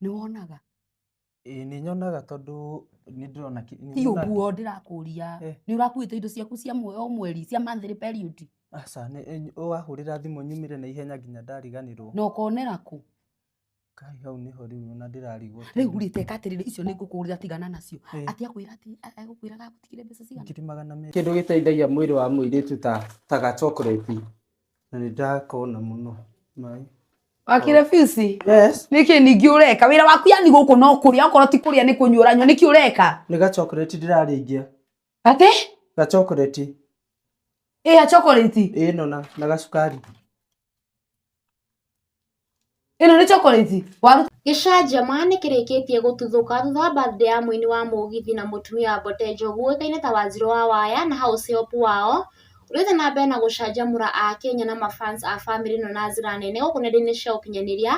Nĩ wonaga? Ĩĩ nĩ nyonaga tondũ nĩ ndĩrona nĩ Ti nyonaga- ũguo ndĩrakũria. Eh. Nĩ ũrakuĩte indo ciaku cia o mweri cia monthly period? Aca, wahũrĩra thimũ nyumire na ihenya nginya ndariganĩrwo. Na ũkonera kũ? Kai hau nĩho rĩu ona ndĩrarigwo. Rĩu rĩ teka atĩrĩrĩ icio nĩ ngũkũgũrĩra tigana nacio. Eh. Atĩ akwĩra atĩ egũkwĩra agũtigĩre mbeca cigana? 200,000. Kĩndũ gĩteithagia mwĩrĩ wa mũirĩtu ta ga chocolate na nĩ ndakona mũno. Maĩ. Wakire bici? Yes. Nĩkĩ ningĩ ũreka? Wĩra waku yani gũkũ no kũrĩa, okorwo ti kũrĩa nĩ kũnyua ũranyua, nĩkĩ ũreka? Nĩ ga chocolate ndĩrarĩngia. Atĩ? Ga chocolate. Ĩ ya chocolate? Ĩno na gacukari. Ĩno nĩ chocolate? Waruta Gĩcanjama nĩ kĩrĩkĩtie gũtuthũka thutha wa birthday ya mũini wa mũgithi na mũtumia wa Mbote Njogu ũĩkaine ta Wanjirũ wa Waya na house help wao ũrĩa ũthiĩte na mbere na gũcanjamũra Akenya na mafans a bamĩrĩ ĩno na njĩra nene gũkũ nenda-inĩ cia ũkinyanĩria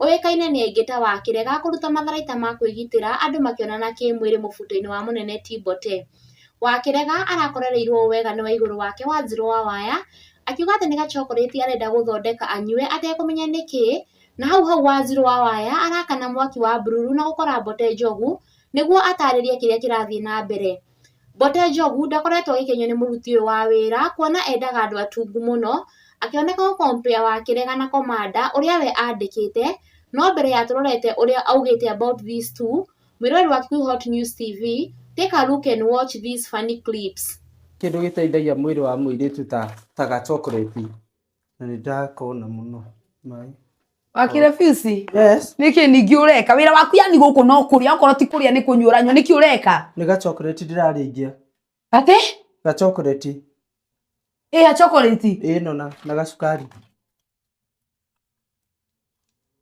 ũĩkaine nĩ aingĩ ta Wakĩrega kũruta matharaita ma kwĩgitĩra andũ makĩonana kĩmwĩrĩ mũbuto-inĩ wa mũnene Ti Mbote. Wakĩrega arakorereirwo ũũ wega nĩ Waigũrũ wake Wanjirũ wa Waya akiuga atĩ nĩ gachokorĩti arenda gũthondeka anyue atekũmenya nĩkĩ na hau hau Wanjirũ wa Waya arakana mwaki wa mbururu na gũkora Mbote Njogu nĩguo atarĩrie kĩrĩa kĩrathiĩ na mbere. Mbote Njogu ndakoretwo agĩkenio nĩ mũruti ũyũ wa wĩra kuona endaga andũ atungu mũno akĩoneka gũ compare Wakĩrega na Komanda ũrĩa we andĩkĩte no mbere ya tũrorete ũrĩa augĩte about these two mwĩroreri wa Kikuyu Hot News TV take a look and watch these funny clips. Kĩndũ gĩteithagia mwĩrĩ wa mũirĩtu ta ga chocolate na nĩ ndakona mũno. Maĩ. Wakire bici? Yes. Nĩkĩ ningĩ ũreka? Wĩra waku yani gũkũ no kũrĩa, okorwo ti kũrĩa nĩ kũnyua ũranyua, nĩkĩ ũreka? Nĩ ga chocolate ndĩrarĩngia. Atĩ? Ga chocolate. Ĩ ya chocolate? Ĩno na gacukari.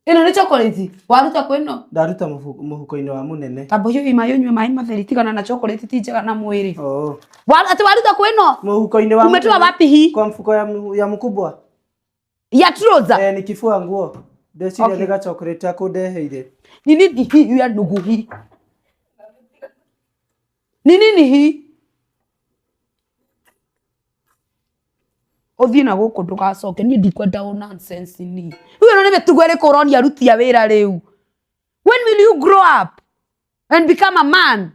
Ĩno nĩ chocolate? Waruta kũ ĩno? Ndaruta mũhuko-inĩ wa mũnene. Tamba ũhiũhie maĩ ũnyue maĩ matheri tigana na chocolate ti njega na mwĩrĩ. Oh. Atĩ waruta kũ ĩno? Mũhuko-inĩ wa Umetoa mũnene. wapi hii? Kwa mfuko ya mkubwa. Ya trouser? Nikifua nguo. Ndeciria Okay. nĩ ga chocolate akũndeheire. Ni nini hii ya ndugu hii? Ni nini hii? Ũthiĩ na gũkũ ndũgacoke, niĩ ndikwenda ũ nonsense ni. Rĩu ĩno nĩ mĩtugo ĩrĩkũ ũronia aruti a wĩra rĩu? When will you grow up and become a man?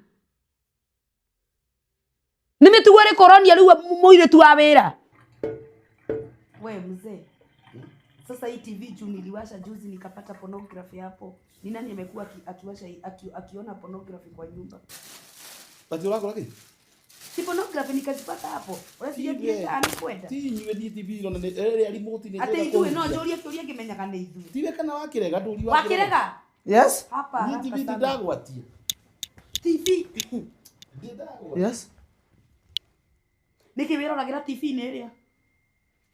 Nĩ mĩtugo ĩrĩkũ ũronia rĩu mũirĩtu wa wĩra? We mzee, sasa hii TV juu niliwasha juzi nikapata pornography hapo. Ni nani amekuwa akiwasha akiona pornography kwa nyumba? But ũrakora kĩ? Si pornography nikazipata hapo. Wewe Ti sijui we. ni kwenda. Ti inyuĩ niĩ TV ĩrona nĩ ĩrĩa remote nĩ Ate ndĩrenda ithuĩ no kũhutia. njũrie kĩũria ngĩmenyaga nĩ ithuĩ. Tiwe kana wakĩrega ndũri Wakĩrega? Yes. Hapa Niĩ haraka TV sana. ndindagwatia. TV. Ndindagwatia. Yes. Nĩkĩ wĩroragĩra TV-inĩ ĩrĩa?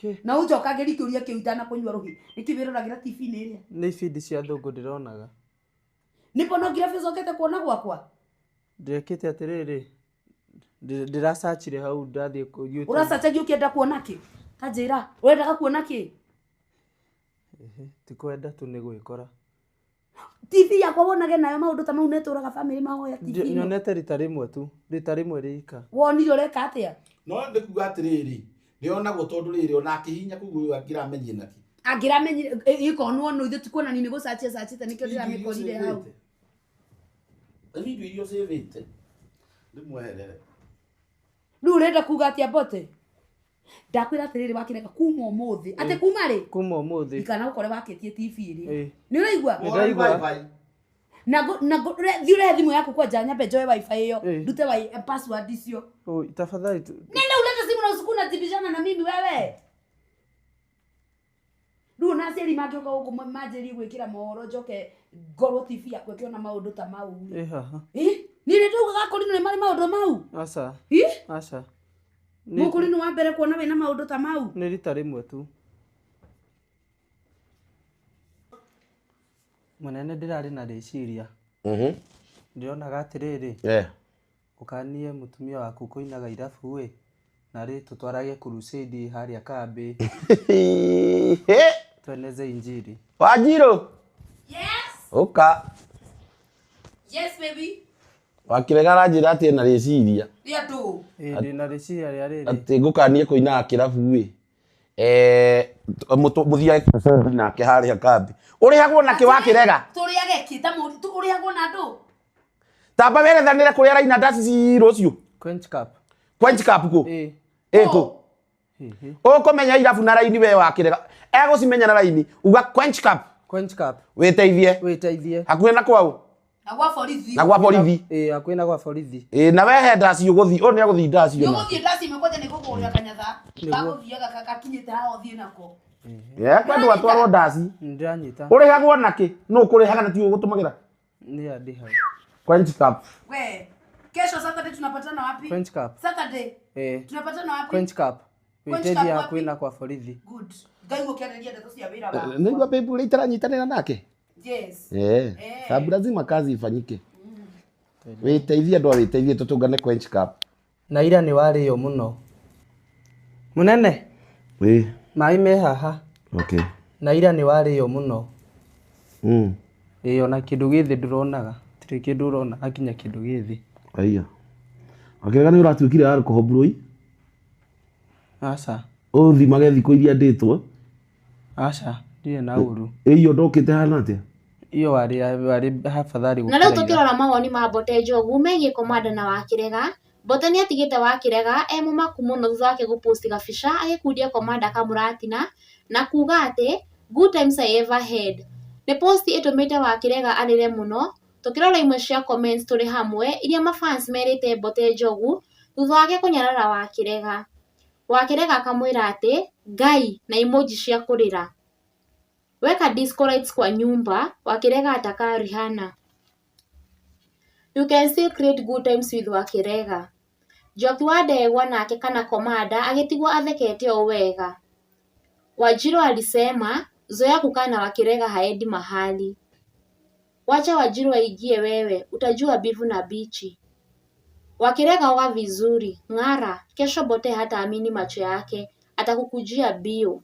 Kĩ? Na ũnjokagĩrie kĩũria kĩu itanakũnyua rũhĩ. Nĩkĩ wĩroragĩra TV-inĩ ĩrĩa? Nĩ ibindi cia thũngũ ndĩronaga. Nĩ pornography ũcokete kuona gwakwa? Ndĩrekĩte atĩrĩrĩ, ndĩracachire hau ndathiĩ kũ YouTube. Ũracachagia ũkĩenda kuona kĩ? Ta njĩra, ũrendaga kuona kĩ? Ehe, ti kwenda tu nĩ gwĩkora. TV yakwa wonage nayo maũndũ ta mau netũraga family mahoya TV ĩno. Nyonete rita rĩmwe tu, rita rĩmwe rĩika. Wonire ũreka atĩa? No nĩ kuga atĩrĩrĩ, nĩonagwo tondũ rĩrĩ ona akĩhihinya kũu ũyũ angĩramenyire nakĩ. Angĩramenyire, ĩkonwo no ithuĩ tikuonania nĩ gũcachia cachĩte nĩkĩo ndĩramĩkorire hau. Nĩ video iria ũcĩvĩte. Ndĩmweherere. Rĩu ũrenda kuga atĩa Mbote? Ndakwĩra atĩrĩrĩ wakĩrega kuma ũmũthĩ. Atĩ kuma rĩ? Kuma ũmũthĩ. Ndikana gũkore wakĩtie TV ĩrĩa. Ĩ. Nĩ ũraigua? Nĩ ndaigua. Na thiĩ ũrehe thimũ yaku kwanja nyambe njoe wifi ĩyo. Ĩ. Ndute password icio. Oi, tafadhali tu. Nenda ulete simu na usiku unajibishana na mimi wewe. Rĩu ona aciari mangĩũka gũkũ manjĩrie gwĩkĩra mohoro njoke ngorwo TV yakwa ĩkĩona maũndũ ta mau. Ĩ haha. Ĩ? Niĩ nĩ ndaugaga kũrinũ nĩ marĩ maũndũ mau. Aca. Ĩ? Aca. Mũkũrinũ wa mbere kuona wĩna maũndũ ta mau. Nĩ rita rĩmwe tu. Mũnene ndĩrarĩ na rĩciria. Ndĩronaga atĩrĩrĩ. Ũkanie mũtumia waku kũinaga irabu ĩ, na rĩ tũtwarage crusade harĩa kambĩ. Tweneze injiri. Wanjirũ. Yes. Ũka. Yes baby. Wakĩrega aranjĩra atĩ ena rĩciria. Rĩa ndũ. Ĩ, ndĩna rĩciria rĩa rĩrĩ. Atĩ ngũkanie kũinaga kĩrabu ĩ. Eh, mũthiage nake harĩa kambi ũrĩhagwo nakĩ wakĩrega? Tũrĩage kĩ ta mũndũ ũrĩhagwo na andũ? Tamba werethanĩre kũrĩa araina ndaci rũciũ. Quench Cup. Quench Cup kũ? Ĩĩ. Ĩkũ? Ĩhĩ. Ũkũmenya irabu na raini we wakĩrega egũcimenya na raini uga Quench Cup. Quench Cup. Wĩteithie. Wĩteithie. Hakuhĩ na kwao. Na gwa borithi. Na gwa borithi. Ĩĩ, hakuhĩ na gwa borithi. Ĩĩ, na we he ndaci ũgũthiĩ, ũyũ nĩ agũthiĩ ndaci Nĩ ona. ũgũthiĩ ndaci ĩmwe kwanja nĩ gũkũgũrĩra kanyatha. Nĩguo. Gagũthiaga gakinyĩte haha ũthiĩ nako. Yeah, kwendwo atwarwo ndaci. Nĩndĩranyita. Ũrĩhagwo nakĩ? Nũ ũkũrĩhaga na tiwe ũgũtũmagĩra? Nĩ andĩhaga. Quench Cup. We, kesho Saturday tunapatana wapi? Quench Cup. Saturday. Ĩĩ. Tunapatana wapi? Quench Cup. Quench Wĩteithie Cup wapi? hakuhĩ na kwa borithi. Good. Ngai ũkĩarĩria ndeto cia wĩra wakwa. Nĩigua babe ũrĩa itaranyitanĩra nake? Yes. Eh, sababu lazima kazi ifanyike. Wĩteithie andũ a wĩteithie tũtũngane Quench Cup. Na ira nĩ warĩo mũno. Mũnene, Ĩĩ, maĩ me haha. okay. Na ira nĩ warĩo mũno. Ĩĩ, ona kĩndũ gĩ thĩ ndũronaga. Gũtirĩ kĩndũ ũrona akinya kĩndũ gĩ thĩ. Aiya. Wakĩrega nĩ ũratuĩkire alcohol bro. Aca. Ũthimage thikũ iria ndĩtwo. Aca, ndirĩ na ũru. Ĩyo ndokĩte hana atĩa? Iyo warĩ warĩ habathari Na rĩu gũkĩra ira. tũkĩrora mawoni ma Mbote Njogu megiĩ Komanda na Wakĩrega, Mbote nĩatigĩte Wakĩrega e mũmaku mũno thutha wake gũposti gabica agĩkundia Komanda kamũratina na kuga atĩ good times I ever had. Nĩ posti ĩtũmĩte Wakĩrega arĩre mũno, tũkĩrora imwe cia comments tũrĩ hamwe iria mafans merĩte Mbote Njogu thutha wake kũnyarara Wakĩrega. Wakĩrega akamwĩra atĩ Ngai na emoji cia kũrĩra. Weka disco lights kwa nyumba, Wakĩrega atakaa Rihanna. You can still create good times with Wakĩrega. Njoki wa Ndegwa nake kana Komanda agĩtigwo athekete o wega. Wanjiru alisema zoea kukaa na Wakĩrega haendi mahali. Wacha Wanjiru aingie wewe, utajua bivu na bichi. Wakĩrega oga vizuri, ng'ara, kesho Mbote hataamini macho yake, atakukujia bio.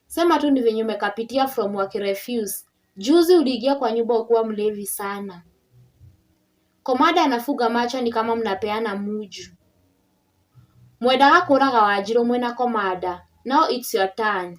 Sema tu ni venye umekapitia from wakirefuse. Juzi uliingia kwa nyumba ukiwa mlevi sana. Komanda anafuga macho ni kama mnapeana muju. Mwendaga kũraga Wanjiru mwĩna Komanda. Now it's your turn.